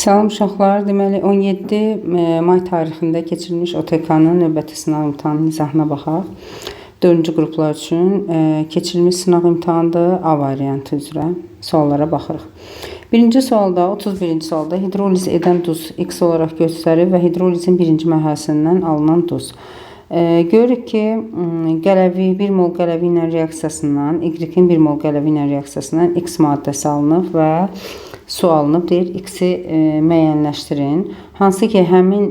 Salam uşaqlar, deməli 17 may tarixində keçirilmiş OTK-nın növbəti sınaq imtahanının izahına baxaq. 4-cü qruplar üçün keçirilmiş sınaq imtahanıdır, A variantı üzrə suallara baxırıq. Birinci sualda, 31-ci sualda hidroliz edən duz X olaraq göstərir və hidrolizin birinci mərhələsindən alınan duz. Görürük ki, qələvi 1 mol qələvi ilə reaksiyasından, Y-in 1 mol qələvi ilə reaksiyasından X maddəsi alınıb və su alınıb. Deyir, X-i müəyyənləşdirin. Hansı ki, həmin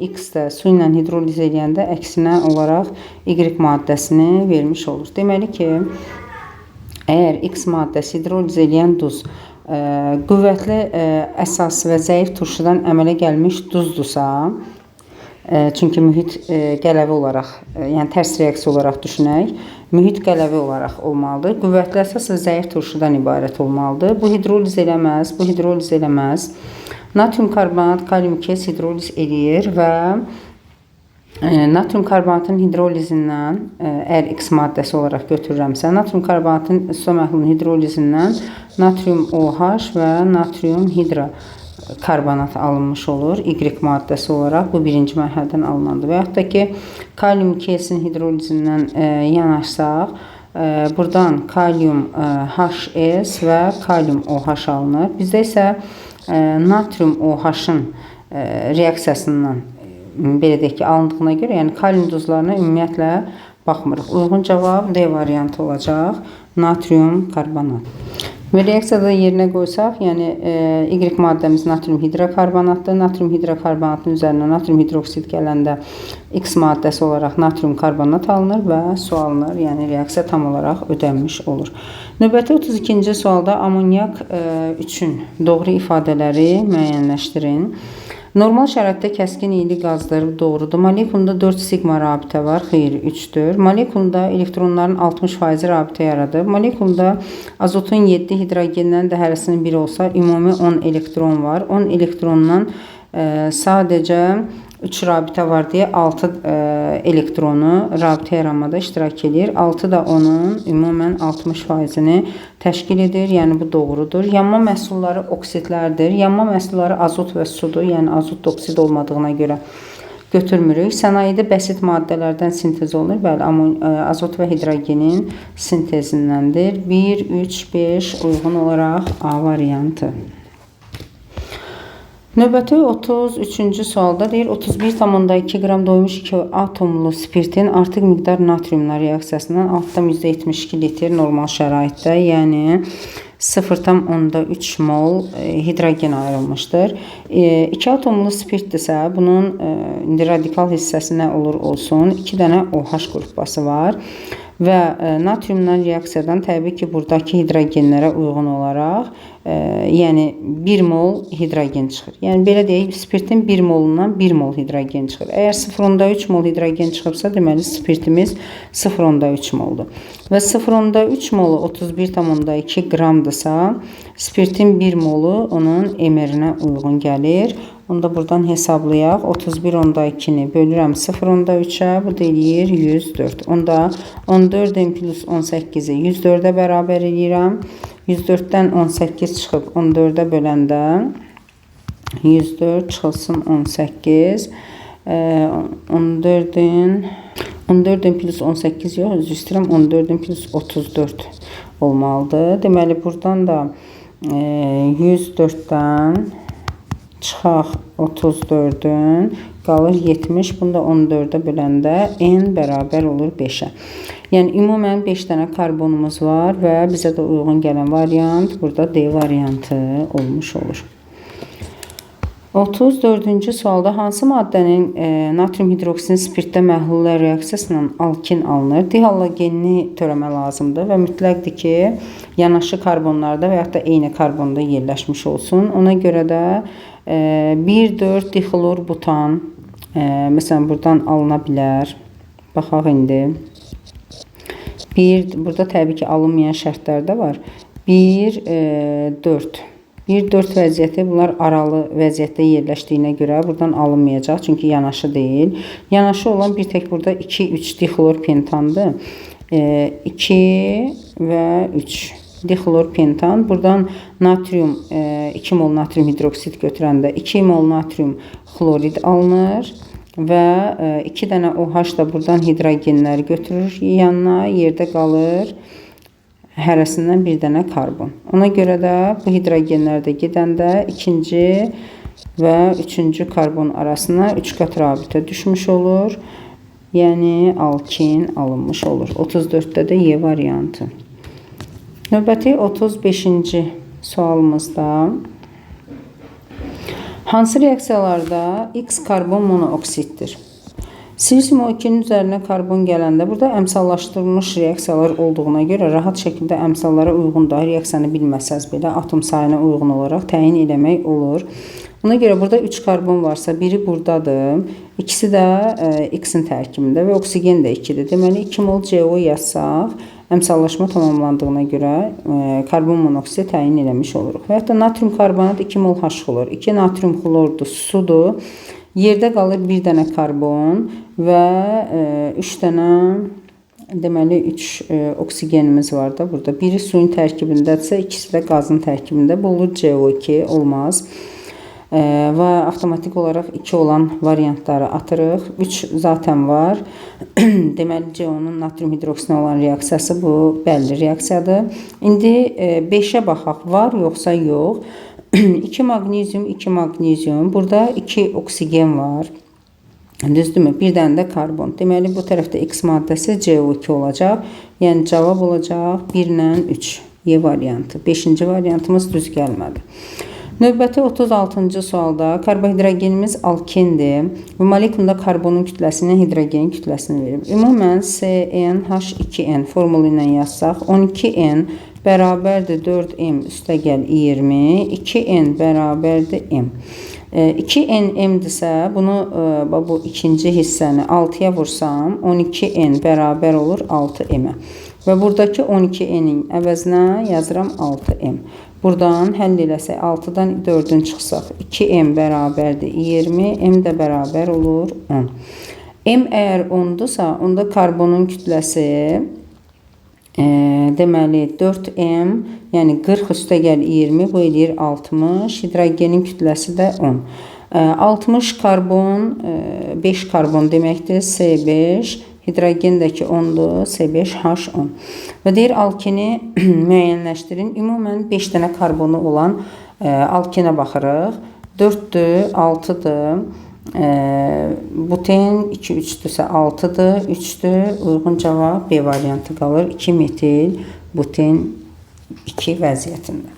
X də su ilə hidroliz eləyəndə əksinə olaraq Y maddəsini vermiş olur. Deməli ki, əgər X maddəsi hidroliz eləyən duz qüvvətli əsas və zəif turşudan əmələ gəlmiş duzdursa, çünki mühit qələvi olaraq, yəni tərs reaksiya olaraq düşünək, mühit qələvi olaraq olmalıdır. Qüvvətli əsas və zəif turşudan ibarət olmalıdır. Bu hidroliz eləməz, bu hidroliz eləməz. Natrium karbonat, kalium 2S hidroliz eləyir və natrium karbonatın hidrolizindən, əgər X maddəsi olaraq götürürəmsə, natrium karbonatın su məhlulunun hidrolizindən natrium OH və natrium hidra karbonat alınmış olur. Y maddəsi olaraq bu birinci mərhələdən alınandır. Və yaxud da ki, kalium 2S-in hidrolizindən yanaşsaq, buradan kalium HS və kalium OH alınır. Bizdə isə natrium OH-ın reaksiyasından belə deyək ki, alındığına görə, yəni kalium duzlarına ümumiyyətlə baxmırıq. Uyğun cavab D variantı olacaq. Natrium karbonat. Və reaksiyada yerinə qoysaq, yəni Y maddəmiz natrium hidrokarbonatdır. Natrium hidrokarbonatın üzərinə natrium hidroksid gələndə X maddəsi olaraq natrium karbonat alınır və su alınır. Yəni reaksiya tam olaraq ödənmiş olur. Növbəti 32-ci sualda amonyak üçün doğru ifadələri müəyyənləşdirin. Normal şəraitdə kəskin iyili qazdır, doğrudur. Molekulunda 4 siqma rabitə var, xeyr, 3-dür. Molekulunda elektronların 60% rabitə yaradır. Molekulda azotun 7, hidrogendən də hərəsinin 1 olsa, ümumi 10 elektron var. 10 elektrondan sadəcə 3 rabitə var deyə 6 elektronu rabitə yaranmada iştirak edir. 6 da onun ümumən 60%-ni təşkil edir. Yəni bu doğrudur. Yanma məhsulları oksidlərdir. Yanma məhsulları azot və sudur. Yəni azot oksid olmadığına görə götürmürük. Sənayedə bəsit maddələrdən sintez olunur. Bəli, azot və hidrogenin sintezindəndir. 1, 3, 5 uyğun olaraq A variantı. Növbəti 33-cü sualda deyir 31,2 qram doymuş 2 atomlu spirtin artıq miqdar natriumla reaksiyasından 6,72 litr normal şəraitdə, yəni 0,3 mol hidrogen ayrılmışdır. 2 atomlu spirtdirsə, bunun indi radikal hissəsi nə olur olsun, 2 dənə OH qrupası var. Və natriumla reaksiyadan təbii ki, buradakı hidrogenlərə uyğun olaraq, yəni 1 mol hidrogen çıxır. Yəni belə deyək, spirtin 1 molundan 1 mol hidrogen çıxır. Əgər 0,3 mol hidrogen çıxıbsa, deməli spirtimiz 0,3 moldur. Və 0,3 molu 31,2 qramdırsa, spirtin 1 molu onun MR-inə uyğun gəlir. Onu da buradan hesablayaq. 31,2-ni bölürəm 0,3-ə, bu da eləyir 104. Onda 14-ün plus 18-i 104-ə bərabər eləyirəm. 104-dən 18 çıxıb 14-ə böləndə 104 çıxılsın 18. 14-ün plus 18 yox, üzr istəyirəm, 14-ün plus 34 olmalıdır. Deməli, buradan da 104-dən çıxaq 34-ün, qalır 70. Bunu da 14-ə böləndə N bərabər olur 5-ə. Yəni, ümumən 5 dənə karbonumuz var və bizə də uyğun gələn variant burada D variantı olmuş olur. 34-cü sualda hansı maddənin natrium hidroksidin spirtdə məhlullar reaksiyasından alkin alınır? Dihalogenini törəmə lazımdır və mütləqdir ki, yanaşı karbonlarda və yaxud da eyni karbonda yerləşmiş olsun. Ona görə də 1,4 dixlor butan, məsələn, buradan alına bilər. Baxaq indi. Burada təbii ki, alınmayan şərtlər də var. 1, 4. 1-4 vəziyyəti bunlar aralı vəziyyətdə yerləşdiyinə görə buradan alınmayacaq. Çünki yanaşı deyil. Yanaşı olan bir tək burada 2-3 dixlor pentandır. 2 və 3. Dixlorpentan. Buradan natrium 2 mol natrium hidroksid götürəndə 2 mol natrium xlorid alınır və 2 dənə OH da buradan hidrogenləri götürür yanına, yerdə qalır hərəsindən bir dənə karbon. Ona görə də bu hidrogenlər də gedəndə ikinci və üçüncü karbon arasına 3 qat rabitə düşmüş olur. Yəni alkin alınmış olur. 34-də də Y variantı. Növbəti 35-ci sualımızda hansı reaksiyalarda X karbon monooksiddir? Silisium O2-nin üzərinə karbon gələndə burada əmsallaşdırılmış reaksiyalar olduğuna görə rahat şəkildə əmsallara uyğun da reaksiyanı bilməsəz belə atom sayına uyğun olaraq təyin eləmək olur. Ona görə burada 3 karbon varsa biri buradadır, ikisi də X-in tərkibində və oksigen də 2-dir. Deməli 2 mol CO yazsaq, əmsallaşma tamamlandığına görə karbon monoksidi təyin eləmiş oluruq. Və hətta natrium karbonat 2 mol H xlor, 2 natrium xlordur, sudur. Yerdə qalır bir dənə karbon və 3 dənə, deməli 3 oksigenimiz var da burada. Biri suyun tərkibindədirsə, ikisi də qazın tərkibində. Bu olur CO2, olmaz. Və avtomatik olaraq 2 olan variantları atırıq. 3 zaten var. Deməli, CO-nun natrium hidroksidinə olan reaksiyası bu bəlli reaksiyadır. İndi 5-ə baxaq. Var yoxsa yox? 2 maqnezium, 2 maqnezium. Burada 2 oksigen var. Düzdürmü? Bir dənə də karbon. Deməli, bu tərəfdə X maddəsi CO2 olacaq. Yəni, cavab olacaq 1 ilə 3. Y variantı. 5-ci variantımız düz gəlmədi. Növbəti 36-cı sualda karbohidrogenimiz alkendir və molekulunda karbonun kütləsini hidrogenin kütləsini verib. Ümumən CnH2n formulu ilə yazsaq 12n bərabərdir 4m üstəgəl 20, 2n bərabərdir m. 2n m-dirsə, bunu bu ikinci hissəni 6-ya vursam 12n bərabər olur 6m-ə. Və buradakı 12n-in əvəzinə yazıram 6m. Buradan həll eləsək 6-dan 4-ün çıxsaq 2m bərabərdir 20, m də bərabər olur 10. M əgər 10-dursa, onda karbonun kütləsi deməli 4m, yəni 40 üstəgəl 20, bu eləyir 60, hidrogenin kütləsi də 10. 60 karbon, 5 karbon deməkdir, S5, hidrogen də ki 10-dur, C5H10. Və deyir alkeni müəyyənləşdirin. Ümumən 5 dənə karbonu olan alkenə baxırıq. 4-dür, 6-dır. Buten 2, 3-dürsə 6-dır, 3-dür. Uyğun cavab B variantı qalır. 2 metil buten 2 vəziyyətində.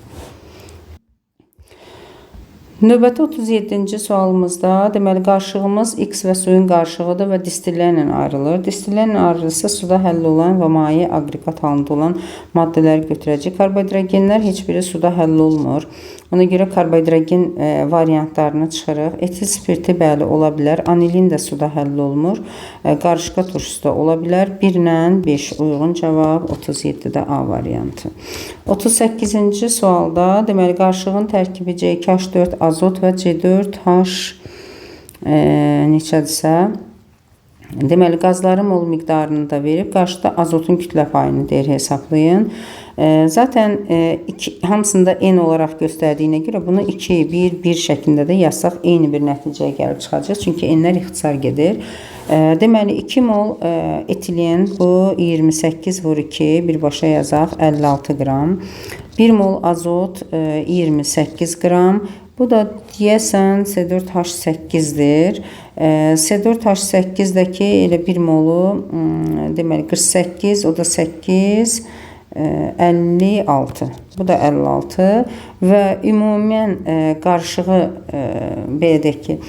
Növbəti 37-ci sualımızda deməli qarışığımız X və suyun qarışığıdır və distillərlə ayrılır. Distillərlə ayrılırsa suda həll olan və maye aqreqat halında olan maddələri götürəcək. Karbohidrogenlər heç biri suda həll olmur. Ona görə karbohidrogen variantlarını çıxırıq. Etil spirti bəli ola bilər. Anilin də suda həll olmur. Qarışqa turşusu da ola bilər. 1 ilə 5 uyğun cavab 37-də A variantı. 38-ci sualda deməli qarışığın tərkibi C2H4 azot və C4H neçədirsə, deməli qazların mol miqdarını da verib, qarşıda azotun kütlə payını deyir hesablayın. Zaten hamısında N olaraq göstərdiyinə görə bunu 2, 1, 1 şəklində də yazsaq eyni bir nəticəyə gəlib çıxacaq. Çünki N-lər ixtisar gedir. Deməli 2 mol etilen bu 28 vur 2 birbaşa yazaq 56 qram. 1 mol azot 28 qram. Bu da deyəsən C4H8-dir. C4H8-dəki elə 1 molu deməli 48, o da 8, 56. Bu da 56 və ümumən qarışığı belə deyək ki,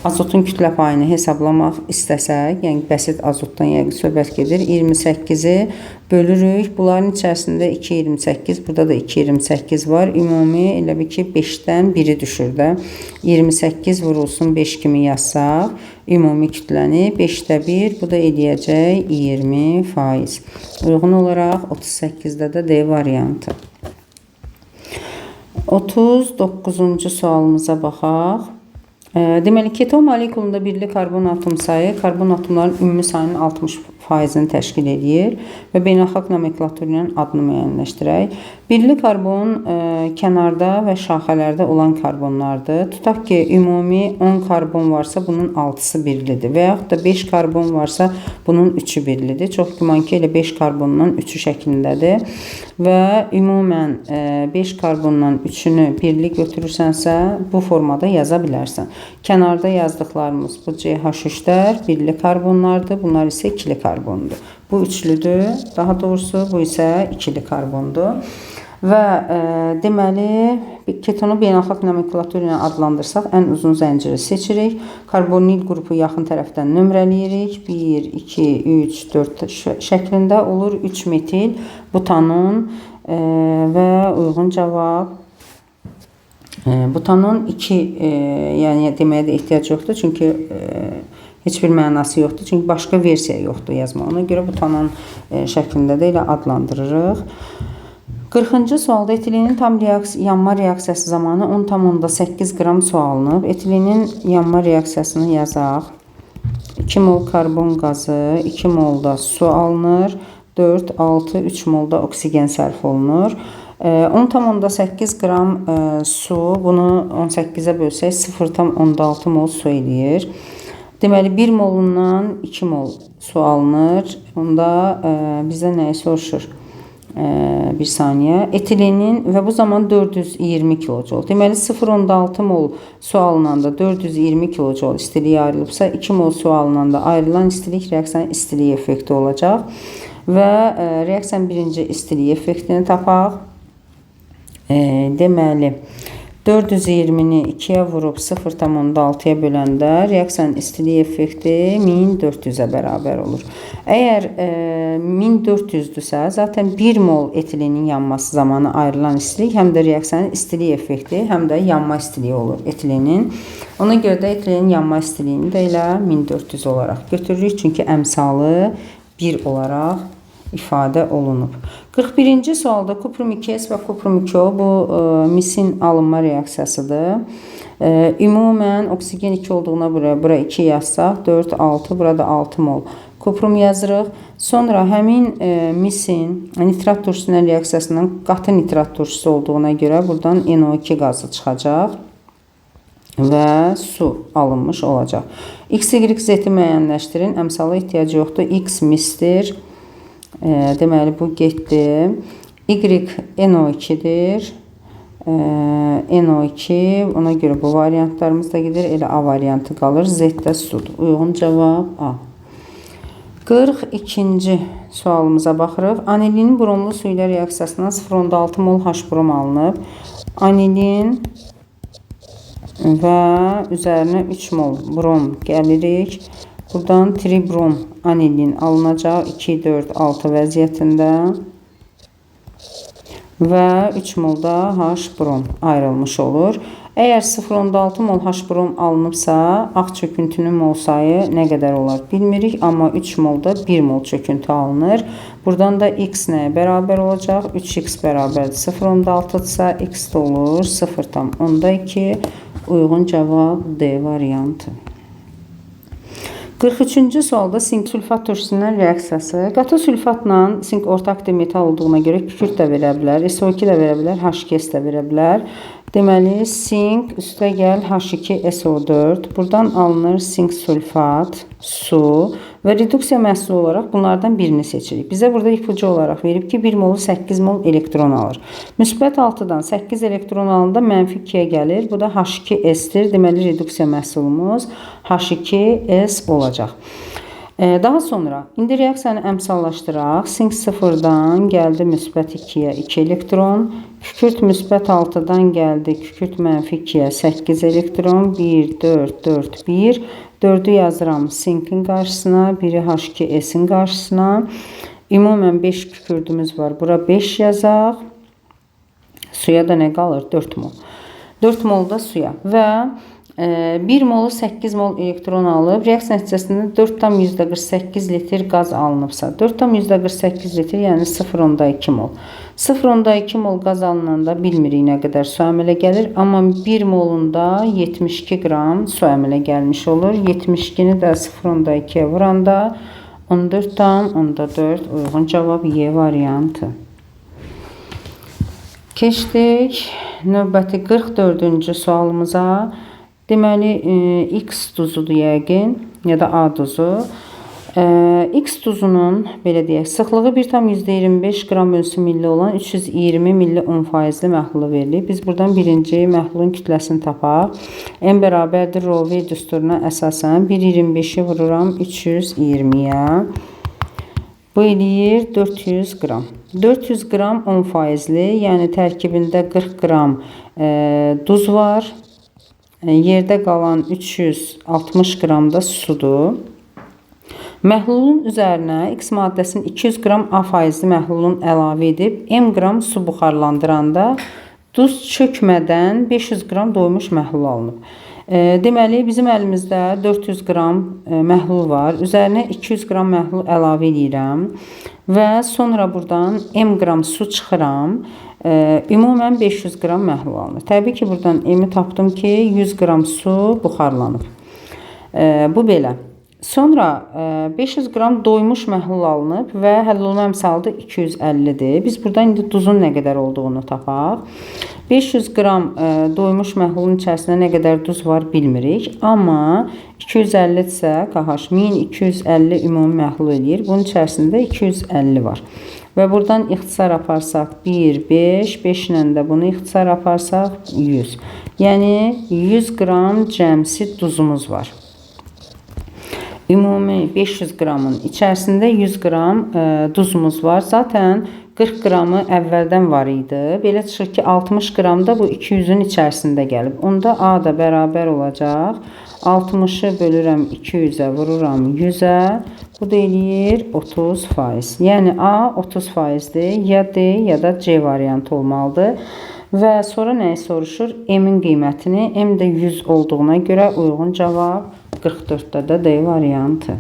azotun kütlə payını hesablamaq istəsək, yəni bəsit azotdan yəqin söhbət gedir, 28-i bölürük. Bunların içərisində 2,28, burada da 2,28 var. Ümumi elə bil ki, 5-dən 1-i düşür də. 28 vurulsun 5 kimi yazsaq, ümumi kütləni 5-də 1, bu da eləyəcək 20%. Uyğun olaraq 38-də də D variantı. 39-cu sualımıza baxaq. Deməli, keton molekulunda birli karbon atom sayı karbon atomlarının ümumi sayının 60% faizini təşkil eləyir və beynəlxalq nomenklatur ilə adını müəyyənləşdirək. Birli karbon kənarda və şaxələrdə olan karbonlardır. Tutaq ki, ümumi 10 karbon varsa, bunun 6-sı birlidir və yaxud da 5 karbon varsa, bunun 3-ü birlidir. Çox güman ki, elə 5 karbondan 3-ü şəklindədir və ümumən 5 karbondan 3-ünü birli götürürsənsə, bu formada yaza bilərsən. Kənarda yazdıqlarımız bu CH3-lər birli karbonlardır, bunlar isə ikili karbondur. Bu üçlüdür, daha doğrusu bu isə ikili karbondur. Və deməli, ketonu beynəlxalq nomenklatur ilə adlandırsaq, ən uzun zənciri seçirik. Karbonil qrupu yaxın tərəfdən nömrələyirik. 1, 2, 3, 4 şəklində olur. 3 metil butanon və uyğun cavab butanon 2, yəni deməyə də ehtiyac yoxdur, çünki heç bir mənası yoxdur. Çünki başqa versiya yoxdur yazma. Ona görə butanon şəklində də elə adlandırırıq. 40-cı sualda etilenin tam yanma reaksiyası zamanı 10,8 qram su alınıb. Etilenin yanma reaksiyasını yazaq. 2 mol karbon qazı, 2 mol da su alınır. 4, 6, 3 mol da oksigen sərf olunur. 10,8 qram su, bunu 18-ə bölsək 0,6 mol su eləyir. Deməli, 1 molundan 2 mol su alınır. Onda bizə nəyi soruşur? Bir saniyə. Etilenin və bu zaman 420 kilojoule. Deməli, 0,6 mol su alınanda 420 kilojoule istilik ayrılıbsa, 2 mol su alınanda ayrılan istilik reaksiyanın istilik effekti olacaq. Və reaksiyanın birinci istilik effektini tapaq. Deməli, 420-ni 2-yə vurub 0,6-ya böləndə reaksiyanın istilik effekti 1400-ə bərabər olur. Əgər 1400-dürsə, zaten 1 mol etilenin yanması zamanı ayrılan istilik həm də reaksiyanın istilik effekti, həm də yanma istiliyi olur etilenin. Ona görə də etilenin yanma istiliyini də elə 1400 olaraq götürürük. Çünki əmsalı 1 olaraq ifadə olunub. 41-ci sualda kuprum 2S və kuprum 2O bu misin alınma reaksiyasıdır. Ümumən oksigen 2 olduğuna bura 2 yazsaq, 4, 6, burada 6 mol kuprum yazırıq. Sonra həmin misin nitrat turşusunun reaksiyasından qatı nitrat turşusu olduğuna görə buradan NO2 qazı çıxacaq və su alınmış olacaq. X, Y, Z-i müəyyənləşdirin. Əmsala ehtiyacı yoxdur. X misdir. Deməli, bu getdi. Y NO2-dir. NO2, ona görə bu variantlarımız da gedir. Elə A variantı qalır. Z də sudur. Uyğun cavab A. 42-ci sualımıza baxırıq. Anilinin bromlu su ilə reaksiyasından 0,6 mol H brom alınıb. Anilin və üzərinə 3 mol brom gəlirik. Buradan tribrom anilin alınacaq 2, 4, 6 vəziyyətində və 3 molda H brom ayrılmış olur. Əgər 0,6 mol H brom alınıbsa, ağ çöküntünün mol sayı nə qədər olar bilmirik, amma 3 molda 1 mol çöküntü alınır. Buradan da x nəyə bərabər olacaq? 3x bərabərdir 0,6-dırsa, x də olur 0,2. Uyğun cavab D variantı. 43-cü sualda sink sülfat turşusunun reaksiyası. Qatı sülfatla sink orta aktiv metal olduğuna görə kükürt də verə bilər, SO2 də verə bilər, H2S də verə bilər. Deməli, sink üstə gəl H2SO4. Buradan alınır sink sülfat, su və reduksiya məhsulu olaraq bunlardan birini seçirik. Bizə burada ipucu olaraq verib ki, 1 molu 8 mol elektron alır. Müsbət 6-dan 8 elektron alında mənfi 2-yə gəlir. Bu da H2S-dir. Deməli, reduksiya məhsulumuz H2S olacaq. Daha sonra, indi reaksiyanı əmsallaşdıraq. Sink 0-dan gəldi müsbət 2-yə 2 elektron. Kükürt müsbət 6-dan gəldi kükürt mənfi 2-yə 8 elektron. 1, 4, 4, 1. 4-ü yazıram sinkin qarşısına, 1-i H2S-in qarşısına. Ümumən 5 kükürdümüz var. Bura 5 yazaq. Suya da nə qalır? 4 mol. 4 mol da suya. Və 1 molu 8 mol elektron alıb. Reaksiya nəticəsində 4,48 litr qaz alınıbsa, 4,48 litr, yəni 0,2 mol. 0,2 mol qaz alınanda bilmirik nə qədər su əmələ gəlir, amma 1 molunda 72 qram su əmələ gəlmiş olur. 72-ni də 0,2-yə vuranda 14,4 uyğun cavab Y variantı. Keçdik növbəti 44-cü sualımıza. Deməli, X duzudur yəqin, ya da A duzu. X duzunun, belə deyək, sıxlığı 1,25 qram bölüsü milli olan 320 milli 10 faizli məhlulu verilir. Biz buradan birinci məhlulun kütləsini tapaq. M bərabərdir rho V düsturuna əsasən 1,25-i vururam 320-yə. Bu eləyir 400 qram. 400 qram 10 faizli, yəni tərkibində 40 qram duz var. Yerdə qalan 360 qram da sudur. Məhlulun üzərinə X maddəsinin 200 qram A faizli məhlulun əlavə edib M qram su buxarlandıranda duz çökmədən 500 qram doymuş məhlul alınıb. Deməli, bizim əlimizdə 400 qram məhlul var. Üzərinə 200 qram məhlul əlavə edirəm və sonra buradan M qram su çıxıram. Ümumən 500 qram məhlul alınır. Təbii ki, buradan M-i tapdım ki, 100 qram su buxarlanıb. Bu belə. Sonra 500 qram doymuş məhlul alınıb və həll olunma əmsalı da 250-dir. Biz buradan indi duzun nə qədər olduğunu tapaq. 500 qram doymuş məhlulun içərisində nə qədər duz var bilmirik. Amma 250-dirsə KH 1250 ümumi məhlul eləyir. Bunun içərisində 250 var. Və buradan ixtisar aparsaq 1, 5, 5 ilə də bunu ixtisar aparsaq 100. Yəni 100 qram cəmsi duzumuz var. Ümumi 500 qramın içərisində 100 qram duzumuz var. Zaten 40 qramı əvvəldən var idi. Belə çıxır ki, 60 qram da bu 200-ün içərisində gəlib. Onda A da bərabər olacaq. 60-ı bölürəm 200-ə, vururam 100-ə. Bu da eləyir 30%. Yəni A 30%-dir. Ya D ya da C variantı olmalıdır. Və sonra nəyi soruşur? M-in qiymətini. M də 100 olduğuna görə uyğun cavab 44-də də D variantı.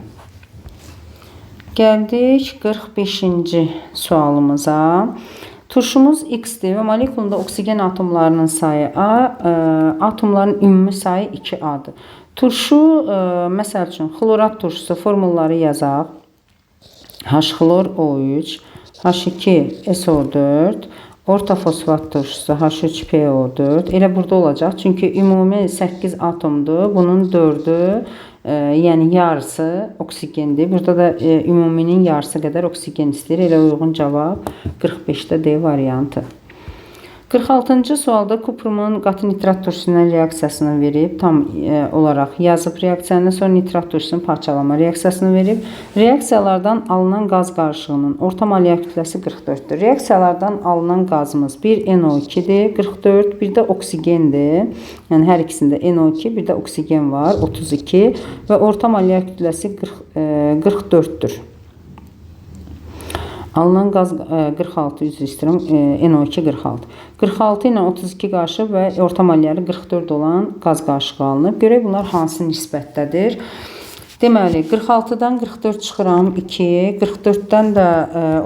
Gəldik 45-ci sualımıza. Turşumuz X-dir və molekulunda oksigen atomlarının sayı A, atomların ümumi sayı 2A-dır. Turşu, məsəl üçün, xlorat turşusu formulları yazaq. H-xlor O3, H2SO4, ortofosfat turşusu H3PO4. Elə burada olacaq. Çünki ümumi 8 atomdur. Bunun 4-ü, yəni yarısı oksigendir. Burada da ümuminin yarısı qədər oksigen istəyir. Elə uyğun cavab 45-də D variantı. 46-cı sualda kuprumun qatı nitrat turşusundan reaksiyasını verib, tam olaraq yazıb reaksiyanı, sonra nitrat turşusunun parçalama reaksiyasını verib. Reaksiyalardan alınan qaz qarışığının orta molyak kütləsi 44-dür. Reaksiyalardan alınan qazımız bir NO2-dir, 44, bir də oksigendir. Yəni hər ikisində NO2, bir də oksigen var, 32 və orta molyak kütləsi 44-dür. Alınan qaz 46, üzr istəyirəm, NO2 46. 46 ilə 32 qarışıq və orta molları 44 olan qaz qarışığı alınıb. Görək bunlar hansı nisbətdədir. Deməli, 46-dan 44 çıxıram 2, 44-dən də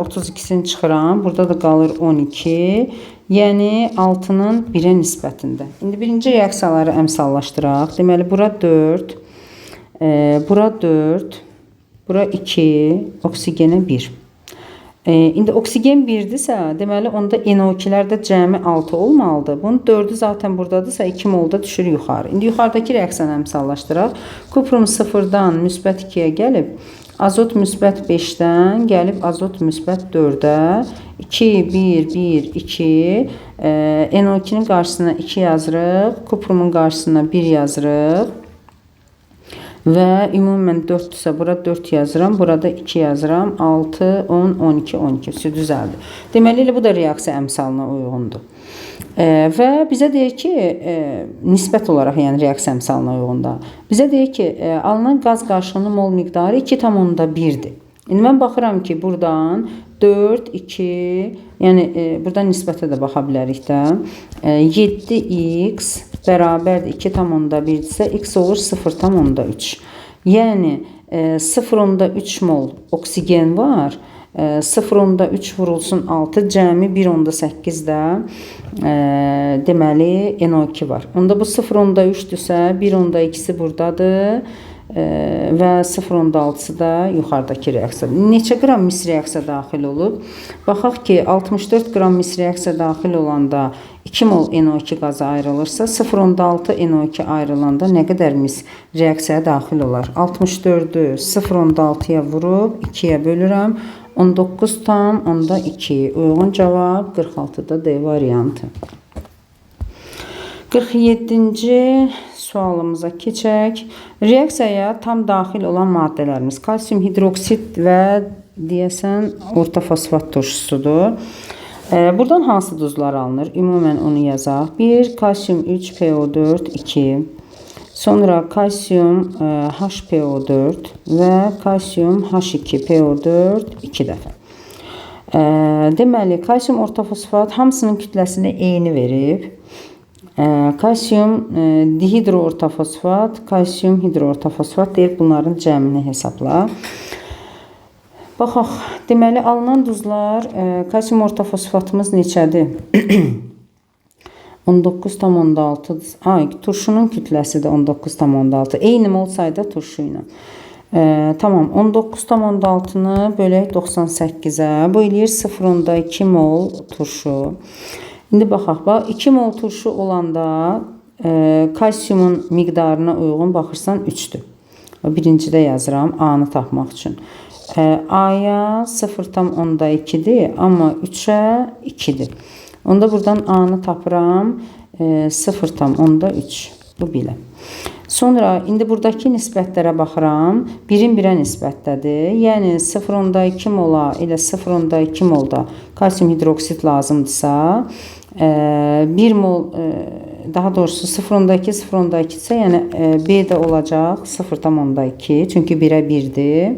32-sini çıxıram. Burada da qalır 12, yəni 6-nın 1-ə nisbətində. İndi birinci reaksiyaları əmsallaşdıraq. Deməli, bura 4, bura 4, bura 2, oksigenə 1. İndi oksigen 1-dirsə, deməli onda NO2-lər də cəmi 6 olmalıdır. Bunun 4-ü zaten buradadırsa 2 molda düşür yuxarı. İndi yuxarıdakı reaksiyanı əmsallaşdıraq. Kuprum 0-dan müsbət 2-yə gəlib, azot müsbət 5-dən gəlib azot müsbət 4-ə. 2, 1, 1, 2. NO2-nin qarşısına 2 yazırıq, kuprumun qarşısına 1 yazırıq. Və ümumən 4-dürsə bura 4 yazıram, burada 2 yazıram. 6, 10, 12, 12. Üstü düzəldi. Deməli, elə bu da reaksiya əmsalına uyğundur. Və bizə deyir ki, nisbət olaraq, yəni reaksiya əmsalına uyğundur. Bizə deyir ki, alınan qaz qarışığının mol miqdarı 2,1-dir. İndi mən baxıram ki, buradan 4, 2, yəni buradan nisbətə də baxa bilərik də. 7x bərabərdir 2,1-dirsə, x olur 0,3. Yəni 0,3 mol oksigen var. 0,3 vurulsun 6, cəmi 1,8 də deməli NO2 var. Onda bu 0,3-dürsə, 1,2-si buradadır. Və 0,6-sı da yuxarıdakı reaksiya. Neçə qram mis reaksiya daxil olub? Baxaq ki, 64 qram mis reaksiya daxil olanda 2 mol NO2 qazı ayrılırsa, 0,6 NO2 ayrılanda nə qədər mis reaksiyaya daxil olar? 64-ü 0,6-ya vurub 2-yə bölürəm. 19,2. Uyğun cavab 46-da D variantı. 47-ci sualımıza keçək. Reaksiyaya tam daxil olan maddələrimiz kalsium hidroksid və deyəsən orta fosfat turşusudur. Buradan hansı duzlar alınır? Ümumən onu yazaq. 1 kalsium 3 PO4 2. Sonra kalsium HPO4 və kalsium H2 PO4 2 dəfə. Deməli, kalsium orta fosfat hamısının kütləsini eyni verib. Kalsium dihidroortafosfat, kalsium hidroortafosfat deyir, bunların cəmini hesabla. Baxaq, deməli, alınan duzlar, kalsium ortafosfatımız neçədir? 19,6. Ay, turşunun kütləsi də 19,6. Eyni mol sayda turşu ilə. Tamam, 19,6-nı bölək 98-ə. Bu eləyir 0,2 mol turşu. İndi baxaq, bax, 2 mol turşu olanda kalsiumun miqdarına uyğun baxırsan 3-dür. Birincidə yazıram A-nı tapmaq üçün. A-ya 0,2-dir, amma 3-ə 2-dir. Onda buradan A-nı tapıram 0,3. Bu belə. Sonra indi buradakı nisbətlərə baxıram. 1-in 1-ə nisbətdədir. Yəni 0,2 mola ilə 0,2 molda kalsium hidroksid lazımdırsa, 1 mol, daha doğrusu 0,2 0,2 isə, yəni B də olacaq 0,2. Çünki 1-ə 1-dir.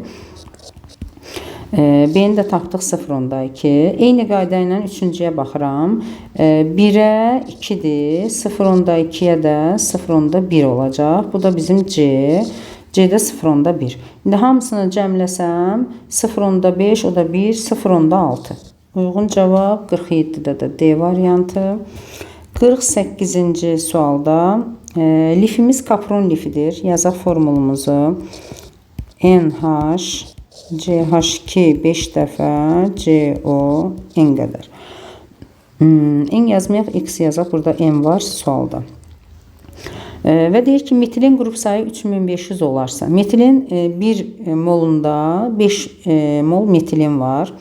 B-ni də tapdıq 0,2. Eyni qayda ilə üçüncüyə baxıram. 1-ə 2-dir. 0,2-yə də 0,1 olacaq. Bu da bizim C. C-də 0,1. İndi hamısını cəmləsəm 0,5, o da 1, 0,6. Uyğun cavab 47-də də D variantı. 48-ci sualda lifimiz kapron lifidir. Yazaq formulumuzu. NH CH2 5 dəfə CO N qədər. N yazmayaq, X yazaq. Burada N var sualda. Və deyir ki, metilin qrup sayı 3500 olarsa, metilin 1 molunda 5 mol metilin var.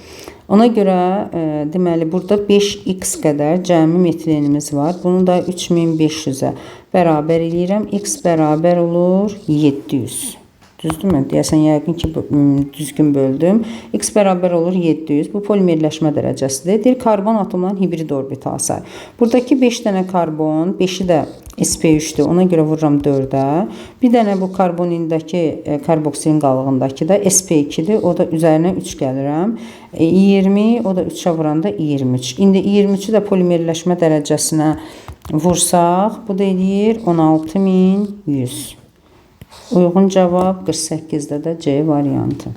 Ona görə deməli, burada 5x qədər cəmi metilenimiz var. Bunu da 3500-ə bərabər eləyirəm. X bərabər olur 700. Düzdürmü? Deyəsən, yəqin ki, düzgün böldüm. X bərabər olur 700. Bu polimerləşmə dərəcəsidir. Deyir, karbon atomların hibrid orbital sayı. Buradakı 5 dənə karbon, 5-i də sp3-dür. Ona görə vururam 4-ə. Bir dənə bu karbonindəki, karboksilin qalığındakı da sp2-dir. O da üzərinə 3 gəlirəm. 20, o da 3-ə vuranda 23. İndi 23-ü də polimerləşmə dərəcəsinə vursaq, bu da eləyir 16100. Uyğun cavab 48-də də C variantı.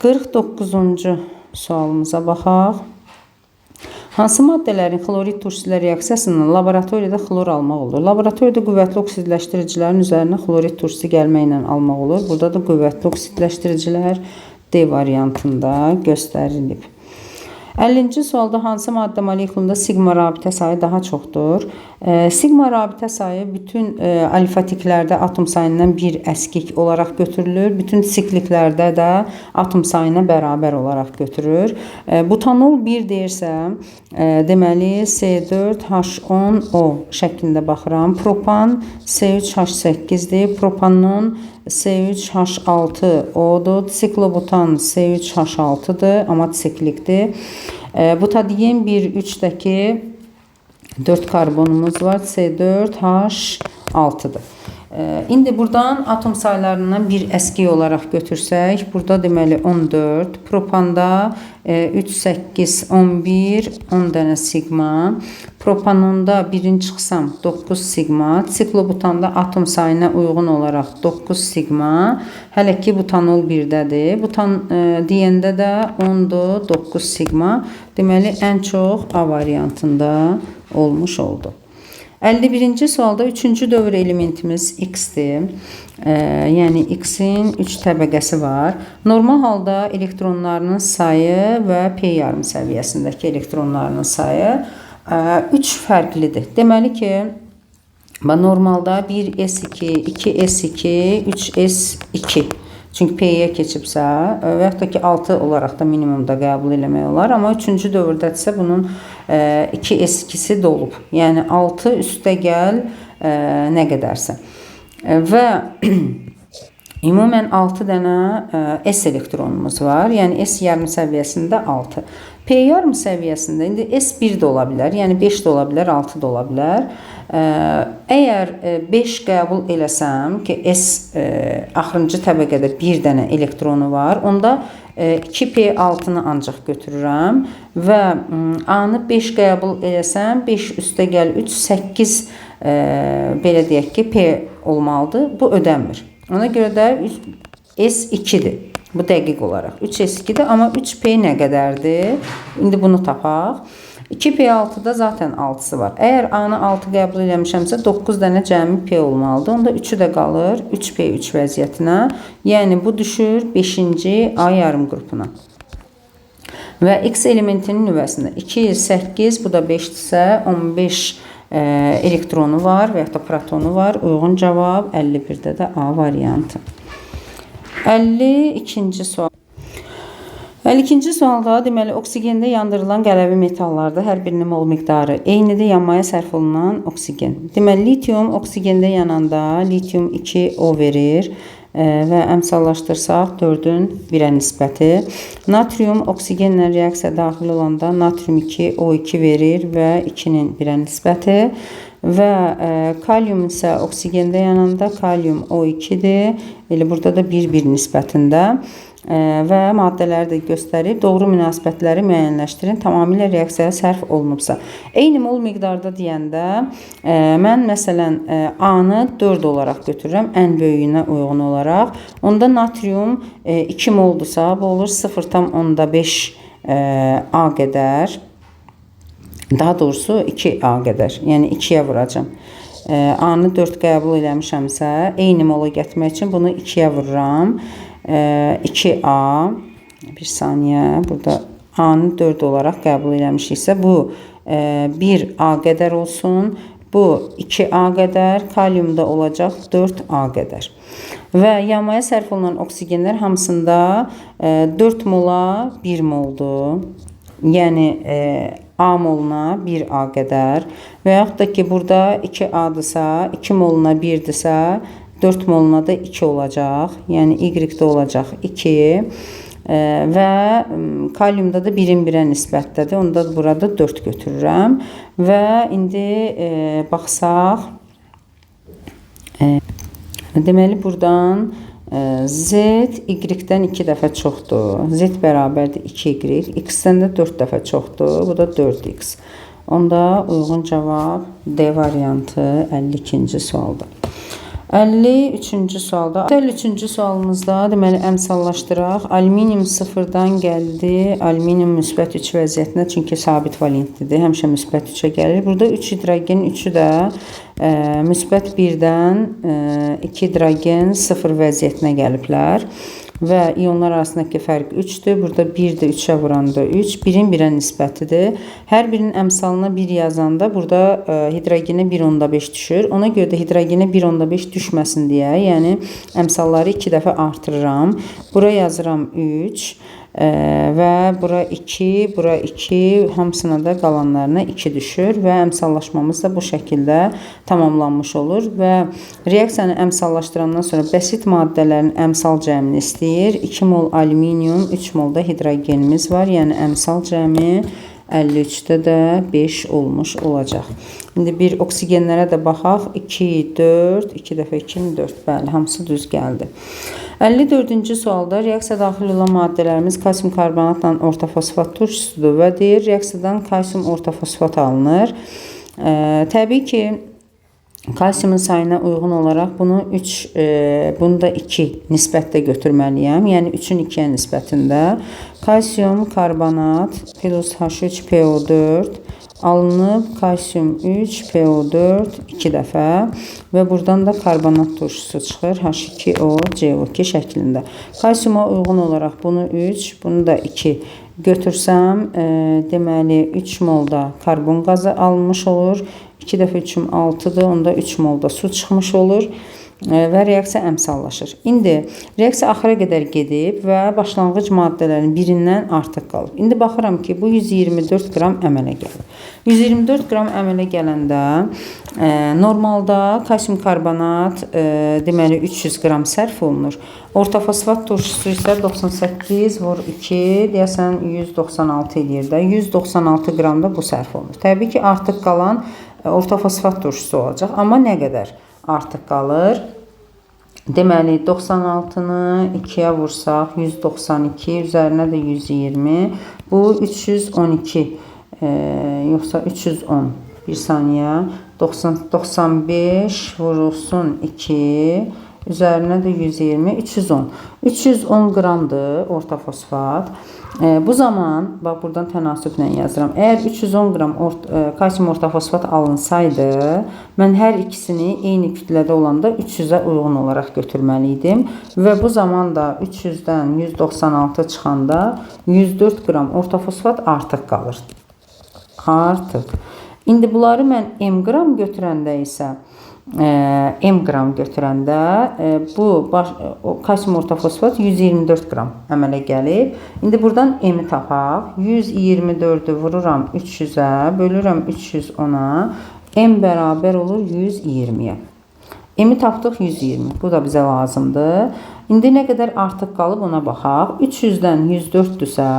49-cu sualımıza baxaq. Hansı maddələrin xlorid turşusu ilə reaksiyasından laboratoriyada xlor almaq olur? Laboratoriyada qüvvətli oksidləşdiricilərin üzərinə xlorid turşusu gəlməklə almaq olur. Burada da qüvvətli oksidləşdiricilər D variantında göstərilib. 50-ci sualda hansı maddə molekulunda siqma rabitə sayı daha çoxdur? Siqma rabitə sayı bütün alfatiklərdə atom sayından bir əskik olaraq götürülür. Bütün sikliklərdə də atom sayına bərabər olaraq götürür. Butanol 1 deyirsə, deməli C4H10O şəklində baxıram. Propan C3H8-dir. Propanon C3H6O-dur. Siklobutan C3H6-dır, amma siklikdir. Butadien 1,3-dəki 4 karbonumuz var. C4H6-dır. İndi buradan atom saylarından bir əskik olaraq götürsək, burada deməli 14, propanda 3, 8, 11, 10 dənə siqma, propanonda birini çıxsam 9 siqma, siklobutanda atom sayına uyğun olaraq 9 siqma, hələ ki butanol 1-dədir, butan deyəndə də 10-dur, 9 siqma, deməli ən çox A variantında olmuş oldu. 51-ci sualda 3-cü dövr elementimiz X-dir. Yəni X-in 3 təbəqəsi var. Normal halda elektronlarının sayı və P yarım səviyyəsindəki elektronlarının sayı 3 fərqlidir. Deməli ki, normalda 1S2, 2S2, 3S2. Çünki P-yə keçibsə və yaxud da ki 6 olaraq da minimumda qəbul eləmək olar. Amma 3-cü dövrdədirsə bunun 2S2-si dolub. Yəni 6 üstə gəl nə qədərsə. Və ümumən 6 dənə S elektronumuz var. Yəni S yarım səviyyəsində 6. P yarım səviyyəsində indi S1 də ola bilər, yəni 5 də ola bilər, 6 da ola bilər. Əgər 5 qəbul eləsəm ki, S axırıncı təbəqədə bir dənə elektronu var, onda 2P6-nı ancaq götürürəm və A-nı 5 qəbul eləsəm, 5 üstə gəl 3, 8 belə deyək ki, P olmalıdır. Bu ödənmir. Ona görə də S2-dir. Bu dəqiq olaraq 3S2-dir, amma 3P nə qədərdir? İndi bunu tapaq. 2P6-da zaten 6-sı var. Əgər A-nı 6 qəbul eləmişəmsə 9 dənə cəmi P olmalıdır. Onda 3-ü də qalır 3P3 vəziyyətinə. Yəni bu düşür 5-ci A yarım qrupuna. Və X elementinin nüvəsində 2, 8, bu da 5-dirsə 15 elektronu var və yaxud da protonu var. Uyğun cavab 51-də də A variantı. 52-ci sual. 52-ci sualda deməli oksigende yandırılan qələvi metallarda hər birinin mol miqdarı eynidir, yanmaya sərf olunan oksigen. Deməli litium oksigende yananda litium 2O verir və əmsallaşdırsaq 4-ün 1-ə nisbəti. Natrium oksigenlə reaksiya daxil olanda natrium 2O2 verir və 2-nin 1-ə nisbəti. Və kalium isə oksigende yananda kalium O2-dir. Elə burada da 1-1 nisbətində. Və maddələri də göstərib doğru münasibətləri müəyyənləşdirin. Tamamilə reaksiyaya sərf olunubsa. Eyni mol miqdarda deyəndə mən məsələn A-nı 4 olaraq götürürəm ən böyüyünə uyğun olaraq. Onda natrium 2 moldursa bu olur 0,5 A qədər. Daha doğrusu 2A qədər. Yəni 2-yə vuracağam. A-nı 4 qəbul eləmişəmsə, eyni mola gətirmək üçün bunu 2-yə vururam. 2A, bir saniyə, burada A-nı 4 olaraq qəbul eləmişiksə, bu 1A qədər olsun, bu 2A qədər, kaliumda olacaq 4A qədər. Və yanmaya sərf olunan oksigenlər hamısında 4 mola 1 moldur. Yəni A moluna 1A qədər və yaxud da ki, burada 2A-dırsa, 2 moluna 1-dirsə, 4 moluna da 2 olacaq. Yəni Y-də olacaq 2 və kaliumda da 1-in 1-ə nisbətdədir. Onda da burada 4 götürürəm. Və indi baxsaq, deməli buradan Z Y-dən 2 dəfə çoxdur. Z bərabərdir 2Y. X-dən də 4 dəfə çoxdur. Bu da 4X. Onda uyğun cavab D variantı 52-ci sualda. 53-cü sualda. 53-cü sualımızda deməli əmsallaşdıraq. Alüminium 0-dan gəldi. Alüminium müsbət 3 vəziyyətinə, çünki sabit valentlidir. Həmişə müsbət 3-ə gəlir. Burada 3 hidrogen, 3-ü də müsbət 1-dən 2 hidrogen 0 vəziyyətinə gəliblər. Və ionlar arasındakı fərq 3-dür. Burada 1 də 3-ə vuranda 3. 1-in 1-ə nisbətidir. Hər birinin əmsalına 1 yazanda burada hidrogenə 1,5 düşür. Ona görə də hidrogenə 1,5 düşməsin deyə, yəni əmsalları 2 dəfə artırıram. Bura yazıram 3 və bura 2, bura 2, hamısına da qalanlarına 2 düşür və əmsallaşmamız da bu şəkildə tamamlanmış olur və reaksiyanı əmsallaşdırandan sonra bəsit maddələrin əmsal cəmini istəyir. 2 mol alüminium, 3 mol da hidrogenimiz var. Yəni əmsal cəmi 53-də də 5 olmuş olacaq. İndi bir oksigenlərə də baxaq. 2, 4, 2 dəfə 2, 4. Bəli, hamısı düz gəldi. 54-cü sualda reaksiya daxil olan maddələrimiz kalsium karbonatla ortofosfat turşusudur və deyir, reaksiyadan kalsium ortofosfat alınır. Təbii ki, kalsiumun sayına uyğun olaraq bunu 3, bunu da 2 nisbətdə götürməliyəm. Yəni 3-ün 2-yə nisbətində. Kalsium karbonat plus H3PO4 Alınıb kalsium 3, PO4 2 dəfə və buradan da karbonat turşusu çıxır H2O, CO2 şəklində. Kalsiuma uyğun olaraq bunu 3, bunu da 2 götürsəm, deməli 3 molda karbon qazı alınmış olur. 2 dəfə 3-üm 6-dır, onda 3 molda su çıxmış olur və reaksiya əmsallaşır. İndi reaksiya axıra qədər gedib və başlanğıc maddələrin birindən artıq qalıb. İndi baxıram ki, bu 124 qram əmələ gəlib. 124 qram əmələ gələndə normalda kalsium karbonat deməli 300 qram sərf olunur. Ortofosfat turşusu isə 98 vur 2, deyəsən 196 eləyir də. 196 qram da bu sərf olunur. Təbii ki, artıq qalan ortofosfat turşusu olacaq. Amma nə qədər artıq qalır? Deməli, 96-nı 2-yə vursaq, 192, üzərinə də 120. Bu, 312, yoxsa 310. Bir saniyə. 95 vurulsun 2, üzərinə də 120, 310. 310 qramdır ortofosfat. Bu zaman, bax buradan tənasüblə yazıram. Əgər 310 qram kalsium ortofosfat alınsaydı, mən hər ikisini eyni kütlədə olanda 300-ə uyğun olaraq götürməli idim. Və bu zaman da 300-dən 196 çıxanda 104 qram ortofosfat artıq qalır. Artıq. İndi bunları mən M qram götürəndə isə, M qram götürəndə bu kalsium ortofosfat 124 qram əmələ gəlib. İndi buradan M-i tapaq. 124-ü vururam 300-ə, bölürəm 310-a. M bərabər olur 120-yə. M-i tapdıq 120. Bu da bizə lazımdır. İndi nə qədər artıq qalıb ona baxaq. 300-dən 104-dürsə,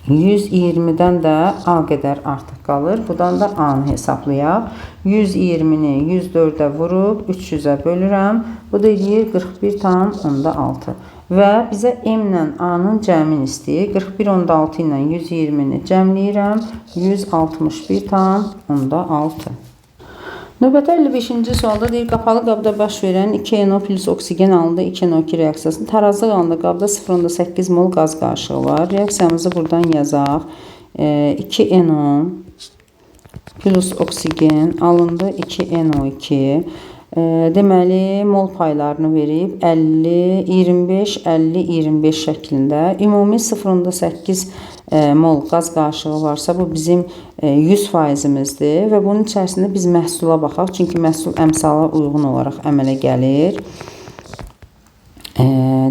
120-dən də A qədər artıq qalır. Buradan da A-nı hesablayaq. 120-ni 104-ə vurub 300-ə bölürəm. Bu da eləyir 41,6. Və bizə M ilə A-nın cəmini istəyir. 41,6 ilə 120-ni cəmləyirəm. 161,6. Növbəti 55-ci sualda deyir, qapalı qabda baş verən 2NO plus oksigen alındı 2NO2 reaksiyasının tarazlıq alında qabda 0,8 mol qaz qarışığı var. Reaksiyamızı buradan yazaq. 2NO plus oksigen alındı 2NO2. Deməli, mol paylarını verib 50, 25, 50, 25 şəklində. Ümumi 0,8 mol qaz qarışığı varsa, bu bizim 100%-imizdir və bunun içərisində biz məhsula baxaq. Çünki məhsul əmsala uyğun olaraq əmələ gəlir.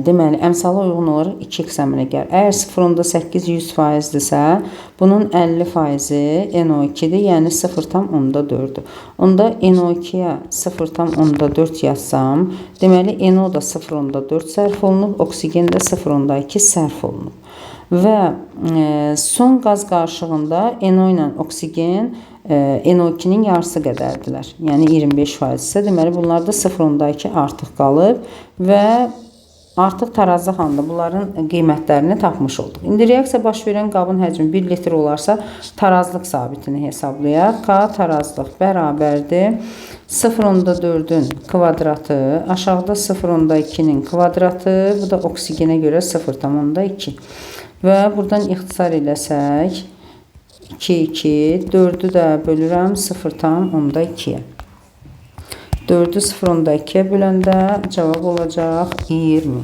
Deməli, əmsala uyğun olaraq 2x əmələ gəlir. Əgər 0,8 100%-dirsə, bunun 50%-i NO2-dir, yəni 0,4-dür. Onda NO2-yə 0,4 yazsam, deməli, NO da 0,4 sərf olunub, oksigen də 0,2 sərf olunub. Və son qaz qarışığında NO ilə oksigen NO2-nin yarısı qədərdirlər. Yəni 25% isə, deməli, bunlarda 0,2 artıq qalıb və artıq tarazlıq halında bunların qiymətlərini tapmış olduq. İndi reaksiya baş verən qabın həcmi 1 litr olarsa, tarazlıq sabitini hesablayaq. K tarazlıq bərabərdir 0,4-ün kvadratı, aşağıda 0,2-nin kvadratı, bu da oksigenə görə 0,2. Və buradan ixtisar eləsək, 2, 2, 4-ü də bölürəm 0,2-yə. 4-ü 0,2-yə böləndə cavab olacaq 20.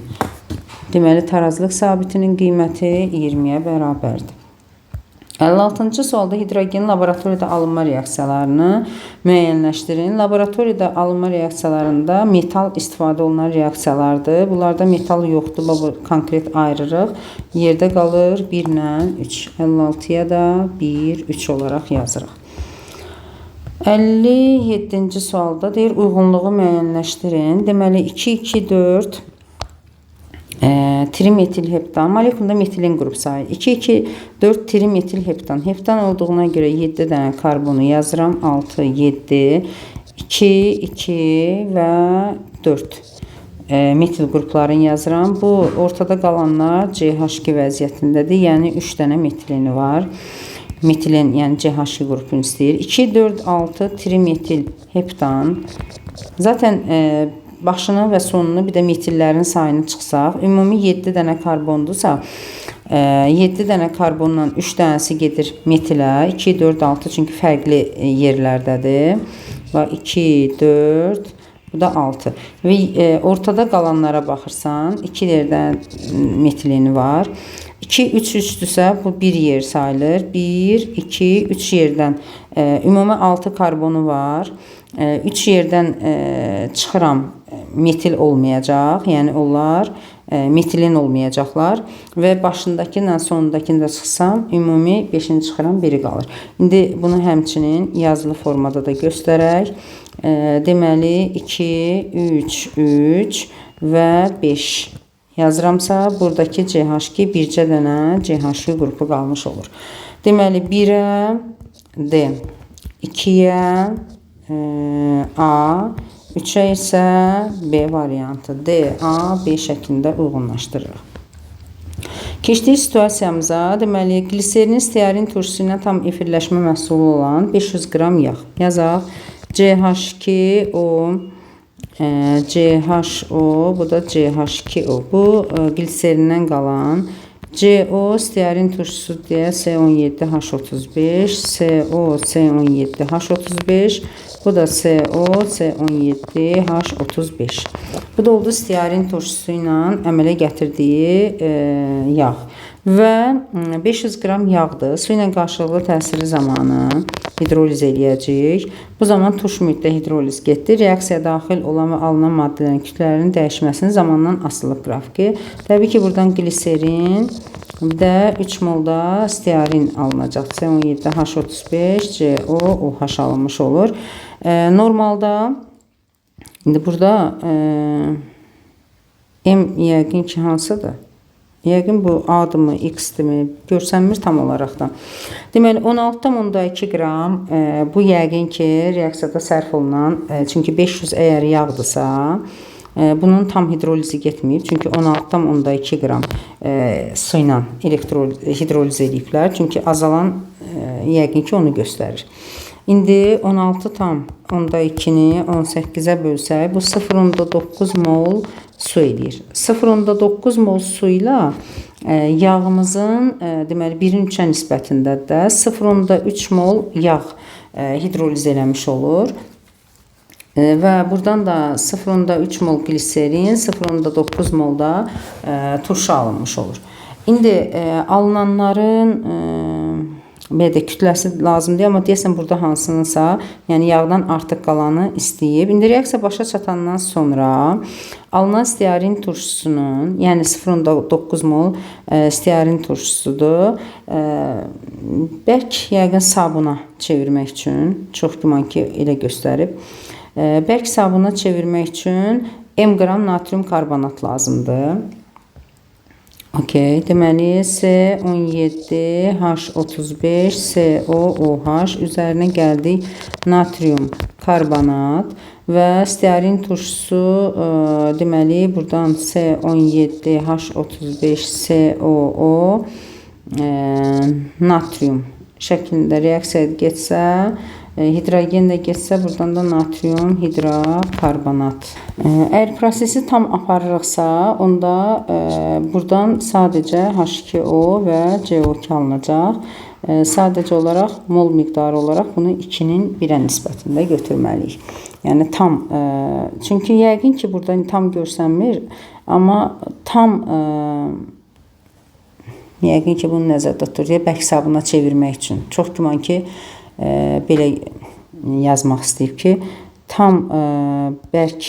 Deməli, tarazlıq sabitinin qiyməti 20-yə bərabərdir. 56-cı sualda hidrogenin laboratoriyada alınma reaksiyalarını müəyyənləşdirin. Laboratoriyada alınma reaksiyalarında metal istifadə olunan reaksiyalardır. Bunlarda metal yoxdur, bu konkret ayırırıq. Yerdə qalır 1 ilə 3. 56-ya da 1, 3 olaraq yazırıq. 57-ci sualda deyir, uyğunluğu müəyyənləşdirin. Deməli, 2, 2, 4 trimetilheptan. Molekulda metilin qrup sayı. 2, 2, 4 trimetilheptan. Heptan olduğuna görə 7 dənə karbonu yazıram. 6, 7, 2, 2 və 4 metil qruplarını yazıram. Bu ortada qalanlar CH2 vəziyyətindədir. Yəni 3 dənə metileni var. Metilen, yəni CH2 qrupunu istəyir. 2, 4, 6 trimetil heptan. Zaten başını və sonunu bir də metillərin sayını çıxsaq, ümumi 7 dənə karbondursa, 7 dənə karbondan 3 dənəsi gedir metilə. 2, 4, 6 çünki fərqli yerlərdədir. Və 2, 4, bu da 6. Və ortada qalanlara baxırsan, 2 yerdə metileni var. 2, 3, 3-dürsə bu bir yer sayılır. 1, 2, 3 yerdən ümumi 6 karbonu var. 3 yerdən çıxıram, metil olmayacaq. Yəni onlar metilin olmayacaqlar və başındakı ilə sonundakını da çıxsam, ümumi 5-ini çıxıram, biri qalır. İndi bunu həmçinin yazılı formada da göstərək. Deməli 2, 3, 3 və 5 yazıramsa, buradakı CH2 bircə dənə CH2 qrupu qalmış olur. Deməli 1-ə D, 2-yə A, 3-ə isə B variantı. D, A, B şəklində uyğunlaşdırırıq. Keçdik situasiyamıza. Deməli, gliserinin stearin turşusu ilə tam efirləşmə məhsulu olan 500 qram yağ. Yazaq. CH2O, CHO, bu da CH2O. Bu gliserindən qalan CO stearin turşusu deyə C17H35, CO C17H35, bu da CO C17H35. Bu da oldu stearin turşusu ilə əmələ gətirdiyi yağ. Və 500 qram yağdır. Su ilə qarşılıqlı təsiri zamanı hidroliz eləyəcəyik. Bu zaman turş mühitdə hidroliz getdi. Reaksiyaya daxil olan və alınan maddələrin kütlələrinin dəyişməsinin zamandan asılılıq qrafiki. Təbii ki, buradan gliserin, bir də 3 molda stearin alınacaq. C17H35, COOH alınmış olur. Normalda, indi burada M yəqin ki hansıdır? Yəqin bu A-dırmı, X-dirmi, görsənmir tam olaraq da. Deməli, 16,2 qram bu yəqin ki, reaksiyada sərf olunan, çünki 500 əgər yağdırsa, bunun tam hidrolizi getməyib. Çünki 16,2 qram su ilə hidroliz eləyiblər. Çünki azalan yəqin ki, onu göstərir. İndi 16,2-ni 18-ə bölsək, bu 0,9 mol su eləyir. 0,9 mol su ilə yağımızın deməli 1-in 3-ə nisbətində də 0,3 mol yağ hidroliz eləmiş olur. Və buradan da 0,3 mol gliserin, 0,9 mol da turşu alınmış olur. İndi alınanların belə də kütləsi lazımdır, amma deyəsən burada hansınınsa, yəni yağdan artıq qalanı istəyib. İndi reaksiya başa çatandan sonra alınan stearin turşusunun, yəni 0,9 mol stearin turşusudur. Bərk yəqin sabuna çevirmək üçün, çox güman ki elə göstərib. Bərk sabuna çevirmək üçün M qram natrium karbonat lazımdır. Okey, deməli C17H35 COOH üzərinə gəldik natrium karbonat və stearin turşusu, deməli buradan C17H35 COO natrium şəklində reaksiya getsə, hidrogen də getsə, buradan da natrium hidrokarbonat. Əgər prosesi tam aparırıqsa, onda buradan sadəcə H2O və CO2 alınacaq. Sadəcə olaraq mol miqdarı olaraq bunu 2-nin 1-ə nisbətində götürməliyik. Yəni tam, çünki yəqin ki, buradan tam görsənmir, amma tam yəqin ki, bunu nəzərdə tutur deyə bərk sabuna çevirmək üçün. Çox güman ki, belə yazmaq istəyib ki, tam bərk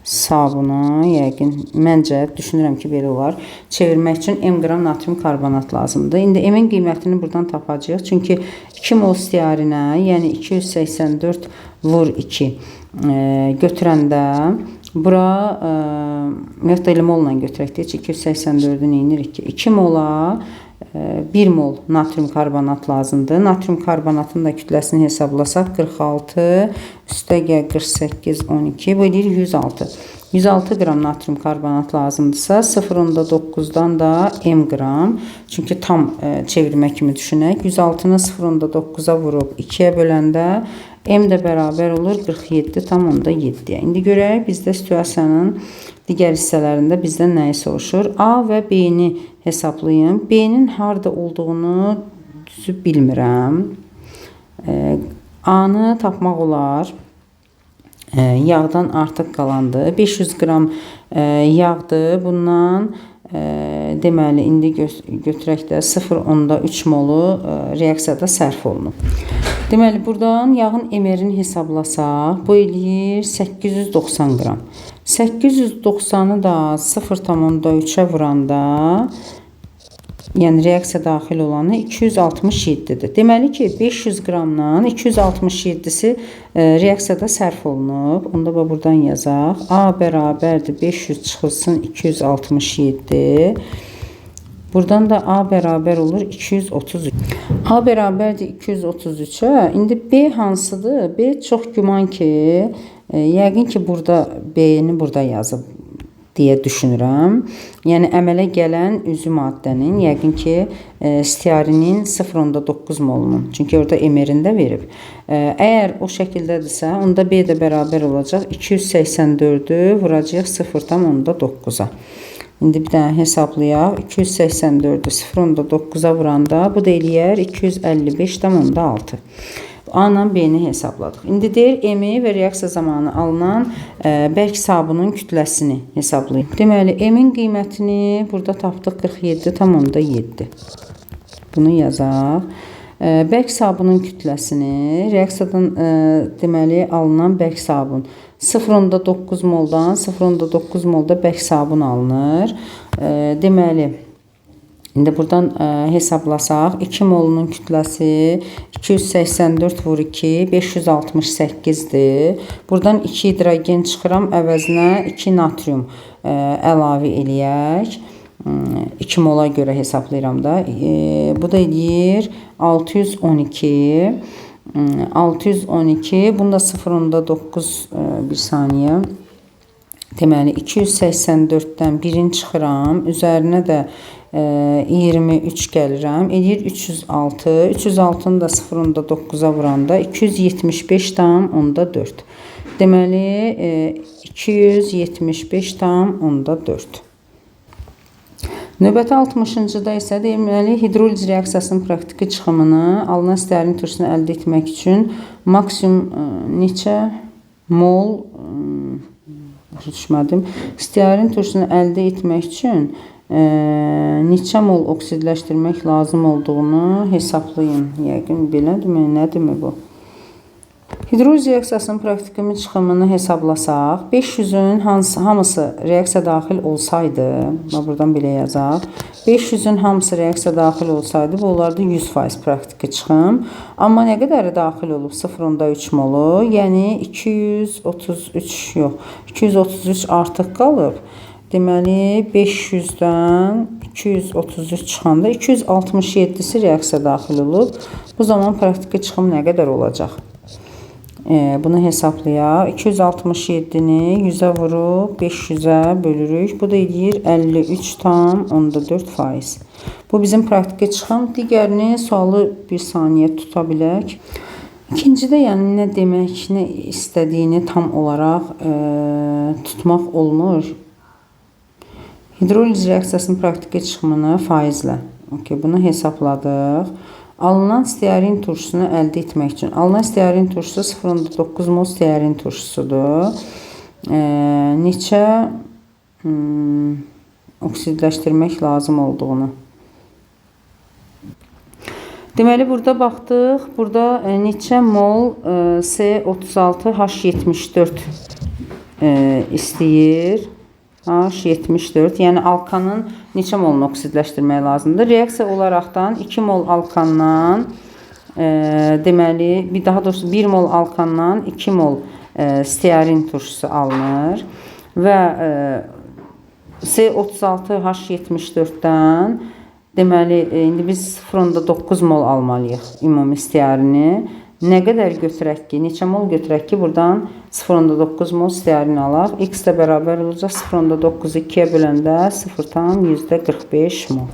sabuna, yəqin, məncə, düşünürəm ki, belə olar, çevirmək üçün M qram natrium karbonat lazımdır. İndi M-in qiymətini buradan tapacağıq. Çünki 2 mol stearinə, yəni 284 vur 2 götürəndə bura, ümumiyyətlə elə molla götürək deyək ki, 284-ü neynirik ki, 2 mola 1 mol natrium karbonat lazımdır. Natrium karbonatın da kütləsini hesablasaq 46, üstə gəl 48, 12, bu eləyir 106. 106 qram natrium karbonat lazımdırsa 0,9-dan da M qram. Çünki tam çevirmə kimi düşünək. 106-nı 0,9-a vurub 2-yə böləndə M də bərabər olur 47,7-yə. İndi görək bizdə situasiyanın digər hissələrində bizdən nəyi soruşur? A və B-ni hesablayın. B-nin harda olduğunu düzü bilmirəm. A-nı tapmaq olar. Yağdan artıq qalandı. 500 qram yağdır. Bundan deməli, indi götürək də 0,3 molu reaksiyada sərf olunub. Deməli, buradan yağın MR-ini hesablasaq, bu eləyir 890 qram. 890-ı da 0,3-ə vuranda, yəni reaksiya daxil olanı 267-dir. Deməli ki, 500 qramdan 267-si reaksiyada sərf olunub. Onda da buradan yazaq. A bərabərdir 500 çıxılsın 267. Buradan da A bərabər olur 233. A bərabərdir 233-ə. İndi B hansıdır? B çox güman ki, yəqin ki, burada B-ni burada yazıb deyə düşünürəm. Yəni, əmələ gələn üzü maddənin, yəqin ki, stearinin 0,9 molunun. Çünki orada MR-ini də verib. Əgər o şəkildədirsə, onda B də bərabər olacaq. 284-ü vuracaq 0,9-a. İndi bir dənə hesablayaq. 284-ü 0,9-a vuranda bu da eləyər 255,6. A ilə B-ni hesabladıq. İndi deyir M-i və reaksiya zamanı alınan bərk sabunun kütləsini hesablayın. Deməli, M-in qiymətini burada tapdıq 47,7. Bunu yazaq. Bərk sabunun kütləsini reaksiyadan deməli alınan bərk sabun 0,9 moldan 0,9 molda bərk sabun alınır. Deməli, İndi buradan hesablasaq, 2 molunun kütləsi 284 vur 2, 568-dir. Buradan 2 hidrogen çıxıram, əvəzinə 2 natrium əlavə eləyək. 2 mola görə hesablayıram da. Bu da eləyir 612. 612, bunu da 0,9 bir saniyə. Deməli, 284-dən birini çıxıram, üzərinə də 23 gəlirəm. Eləyir 306. 306-nı da 0,9-a vuranda 275,4. Deməli, 275,4. Növbəti 60-cıda isə deməli, hidroliz reaksiyasının praktiki çıxımını alınan stearin turşusunu əldə etmək üçün maksimum neçə mol başa düşmədim. Stearin turşusunu əldə etmək üçün neçə mol oksidləşdirmək lazım olduğunu hesablayın. Yəqin belədirmi? Nədirmi bu? Hidroliz reaksiyasının praktiki çıxımını hesablasaq, 500-ün hamısı reaksiya daxil olsaydı, buradan belə yazaq, 500-ün hamısı reaksiya daxil olsaydı, bu olardı 100% praktiki çıxım. Amma nə qədəri daxil olub? 0,3 molu, yəni 233, yox, 233 artıq qalıb. Deməli, 500-dən 233 çıxanda 267-si reaksiya daxil olub. Bu zaman praktiki çıxım nə qədər olacaq? Bunu hesablayaq. 267-ni 100-ə vurub 500-ə bölürük. Bu da eləyir 53,4%. Bu bizim praktiki çıxım. Digərini sualı bir saniyə tuta bilək. İkincidə yəni nə demək, nə istədiyini tam olaraq tutmaq olmur. Hidroliz reaksiyasının praktiki çıxımını faizlə. Okay, bunu hesabladıq. Alınan stearin turşusunu əldə etmək üçün. Alınan stearin turşusu 0,9 mol stearin turşusudur. Neçə oksidləşdirmək lazım olduğunu. Deməli, burada baxdıq. Burada neçə mol C36H74 istəyir. H74, yəni alkanın neçə molunu oksidləşdirmək lazımdır? Reaksiya olaraqdan 2 mol alkandan, deməli, bir daha doğrusu 1 mol alkandan 2 mol stearin turşusu alınır və C36H74-dən, deməli, indi biz 0,9 mol almalıyıq ümumi stearini. Nə qədər götürək ki, neçə mol götürək ki, buradan 0,9 mol stearin alaq. X də bərabər olacaq 0,9-u 2-yə böləndə 0,45 mol.